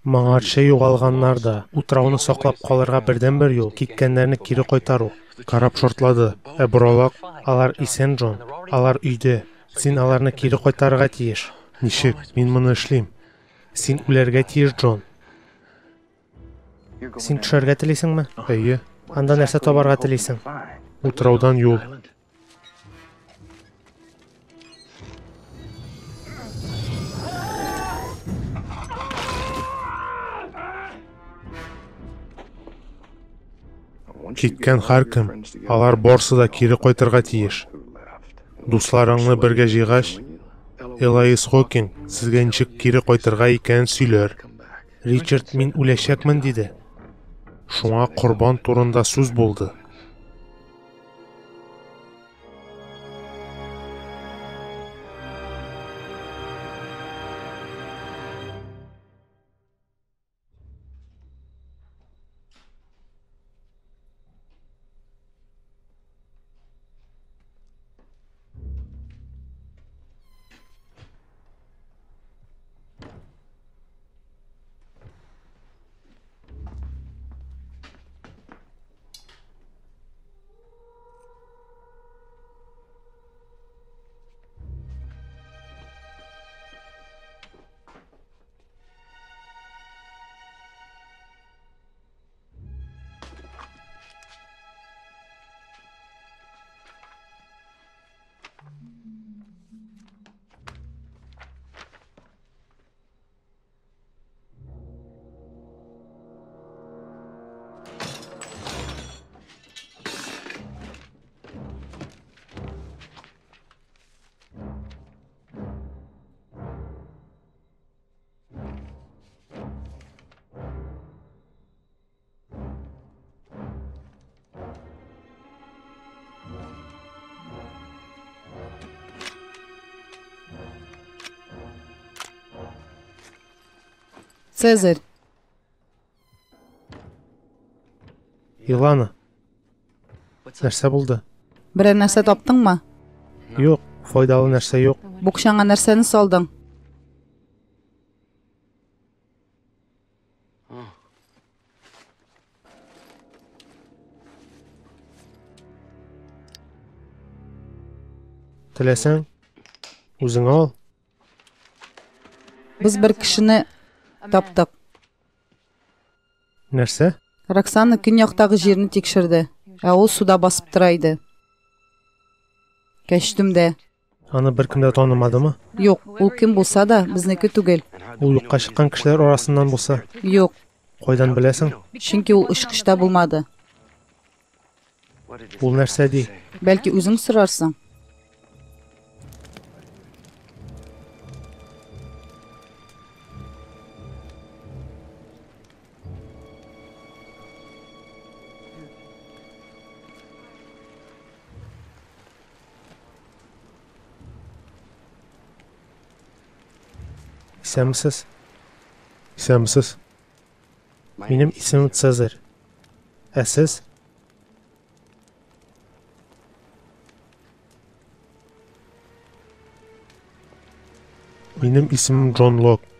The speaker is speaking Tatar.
Моңарчы югалганнар да. Утрауны саклап калырга бердәнбер юл, киткәннәрне кире кайтару. Кораб шартлады, ә боралак... Алар исән, Джон. Алар өйдә. Син аларны кире кайтарырга тиеш. Ничек? Мин моны эшлим. Син үләргә тиеш, Джон. Син төшәргә телисеңме? Әйе. Анда нәрсә табарга телисең? Утраудан юл. Киткән һәркем, алар барсы да кире кайтырга тиеш. Дусларыңны бергә җыйгач, Элоиз Хокинг сезгә ничек кире кайтырга икәнен сөйләр. Ричард мин үләчәкмен диде. Шуңа корбан турында сүз булды. Цезарь. Илана. Нәрсә булды? Берәр нәрсә таптыңмы? Юк, файдалы нәрсә юк. Букчаңа нәрсәне салдың? Теләсәң, үзең ал. Без бер кешене таптык. Нәрсә? Роксана көньяктагы җирне тикшерде, ә ул суда басып тора иде. Кәчтүмдә. Аны беркем дә танымадымы? Юк, ул кем булса да, безнеке түгел. Ул юкка чыккан кешеләр арасыннан булса? Юк. Кайдан беләсең? Чөнки ул очкычта булмады. Ул нәрсә ди? Бәлки үзең сорарсың? Исәнмесез. Исәнмесез. Минем исемем Цезарь. Ә сез? Минем исемем Джон Лок.